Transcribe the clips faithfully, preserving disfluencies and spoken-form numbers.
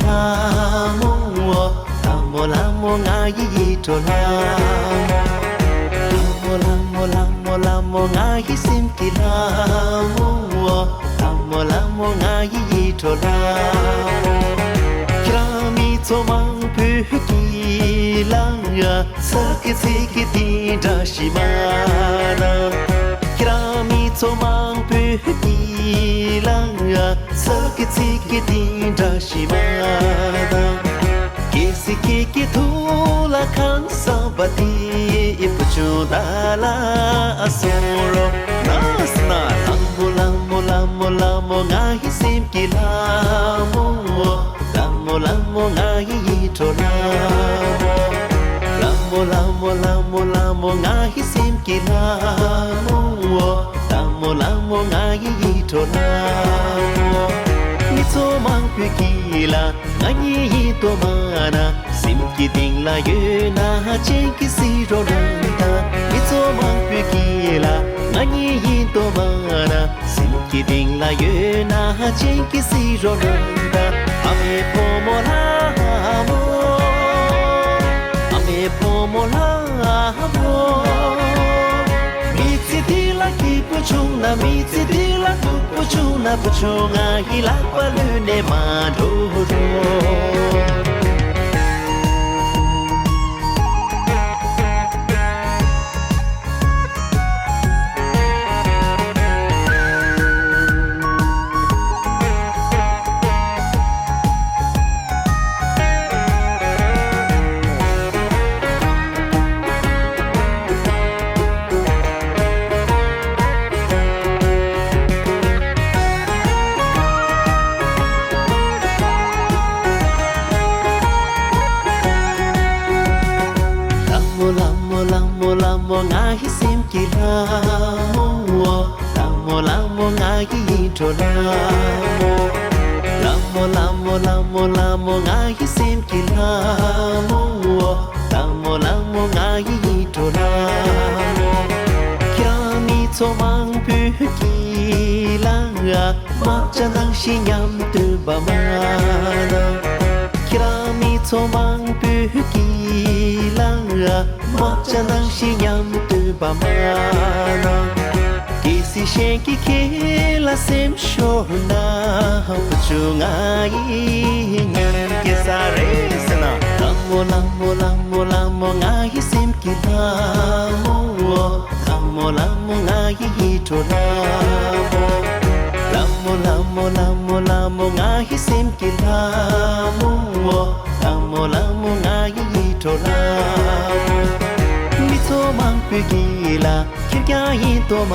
ལྷ་མོ། ལྷ་མོ་ལྷ་མོ་ང་ཡི་ཡིད་འཕྲོག་ལྷ་མོ། ལྷ་མོ་ལྷ་མོ་ལྷ་མོ་ལྷ་མོ་ང་ཡི་སེམས་ཀྱི་ལྷ་མོ། ལྷ་མོ་ལྷ་མོ་ང་ཡི་ཡིད་འཕྲོག་ལྷ་མོ། ཁྱེད་རང་མི་ཚོགས་མང་པོས་ཀྱི་ལ། ཚིག་གི་ཚིག་གི་དེ་འདྲ་ཞིག་མ་ན། ཁྱེད་རང་མི་ཚོགས་མང་པོས་ཀྱི་ལ། ཚིག་གི་ཚིག་གི་དེ་འདྲ་ཞིག་མ་ན། གལ་སྲིད་ཁྱེད་ཀྱི་ཐུགས་ལ་ཁང་བཟང་པ་དེ་ཡི་བུ་ཆུང་ད་ལ་སོང་རོགས། ན་སི་ན། ལྷ་མོ་ལྷ་མོ་ལྷ་མོ་ལྷ་མོ་ང་ཡི་སེམས་ཀྱི་ལྷ་མོ། ལྷ་མོ་ལྷ་མོ་ང་ཡི་ཡིད་འཕྲོག་ལྷ་མོ། ལྷ་མོ་ལྷ་མོ་ལྷ་མོ་ལྷ་མོ་ང་ཡི་སེམས་ཀྱི་ལྷ་མོ། ལྷ་མོ་ལྷ་མོ་ང་ཡི་ཡིད་འཕྲོག་ལྷ་མོ། མི་ཚོགས་མང་པོས་ཀྱི་ལ། ང་གཉིས་ཡིན་དོ་མ་ན། སེམས་ཀྱི་གཏིང་ལ་ཡོད་ན་སྤྱན་གྱིས་གཟིགས་རོགས་གནང་དང་། མི་ཚོགས་མང་པོས་ཀྱི་ལ། ང་གཉིས་ཡིན་དོ་མ་ན། སེམས་ཀྱི་གཏིང་ལ་ཡོད་ན་སྤྱན་གྱིས་གཟིགས་རོགས་གནང་དང་། ཨ་མའི་བུ་མོ་ལྷ་མོ། ཨ་མའི་བུ་མོ་ལྷ་མོ། མི་ཚེ་འདི་ལ་སྐྱིད་པོ་བྱུང་ན། མི་ཚེ་འདི་ལ་སྡུག་པོ་བྱུང་ན། བུ་ཆུང་ང་ཡི་ལག་པ་ལུས་ནས་མ་འགྲོ་རོགས། ལྷ་མོ་ལྷ་མོ་ལྷ་མོ་ལྷ་མོ་ང་ཡི་སེམས་ཀྱི་ལྷ་མོ། ལྷ་མོ་ལྷ་མོ་ང་ཡི་ཡིད་འཕྲོག་ལྷ་མོ། ལྷ་མོ་ལྷ་མོ་ལྷ་མོ་ལྷ་མོ་ང་ཡི་སེམས་ཀྱི་ལྷ་མོ། ལྷ་མོ་ལྷ་མོ་ང་ཡི་ཡིད་འཕྲོག་ལྷ་མོ། ཁྱེད་རང་མི་ཚོགས་མང་པོས་ཀྱི་ལ། དམག་བྱ་ནང་བཞིན་མཉམ་སྡོད་པ་མ་ན། ཁྱེད་རང་མི་ཚོགས་མང་པོས་ཀྱི་ལ། དམག་བྱ་ནང་བཞིན་མཉམ་སྡོད་པ་མ་ན། གལ་སྲིད་གཞན་གྱིས་ཁྱེད་ལ་སེམས་ཤོར་ན། བུ་ཆུང་ང་ཡི་ཉམས་སྐྱེ་ས་རེད་ཟེར་ན། ལྷ་མོ་ལྷ་མོ་ལྷ་མོ་ལྷ་མོ་ང་ཡི་སེམས་ཀྱི་ལྷ་མོ། ལྷ་མོ་ལྷ་མོ་ང་ཡི་ཡིད་འཕྲོག་ལྷ་མོ། ལྷ་མོ་ལྷ་མོ་ལྷ་མོ་ལྷ་མོ་ང་ཡི་སེམས་ཀྱི་ལྷ་མོ། ལྷ་མོ་ལྷ་མོ་ང་ཡི་ཡིད་འཕྲོག་ལྷ་མོ། མི་ཚོགས་མང་པོས་ཀྱི་ལ། ཁེར་རྐྱང་ཡིན་དོ་མ་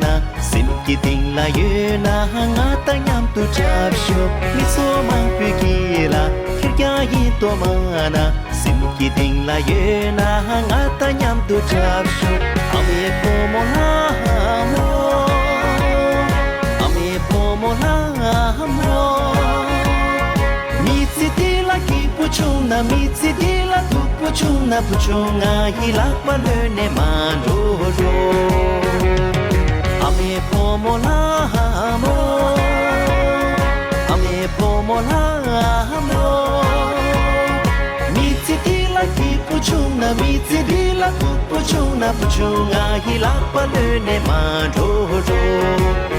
ན། སེམས་ཀྱི་གཏིང་ལ་ཡོད་ན་ང་དང་མཉམ་དུ་འཁྲབ་ཤོག་མི་ཚོགས་མང་པོས་ཀྱི་ལ། ཁེར་རྐྱང་ཡིན་དོ་མ་ན། སེམས་ཀྱི་གཏིང་ལ་ཡོད་ན་ང་དང་མཉམ་དུ་འཁྲབ་ཤོག་ཨ་མའི་བུ་མོ་ལྷ་མོ། ཨ་མའི་བུ་མོ་ལྷ་མོ། མི་ཚེ་འདི་ལ་སྐྱིད་པོ་བྱུང་ན། མི་ཚེ་འདི་ལ་སྡུག་པོ་བྱུང་ན། བུ་ཆུང་ང་ཡི་ལག་པ་ལུས་ནས་མ་འགྲོ་རོགས། ཨ་མའི་བུ་མོ་ལྷ་མོ། ཨ་མའི་བུ་མོ་ལྷ་མོ། མི་ཚེ་འདི་ལ་སྐྱིད་པོ་བྱུང་ན། མི་ཚེ་འདི་ལ་སྡུག་པོ་བྱུང་ན། བུ་ཆུང་ང་ཡི་ལག་པ་ལུས་ནས་མ་འགྲོ་རོགས།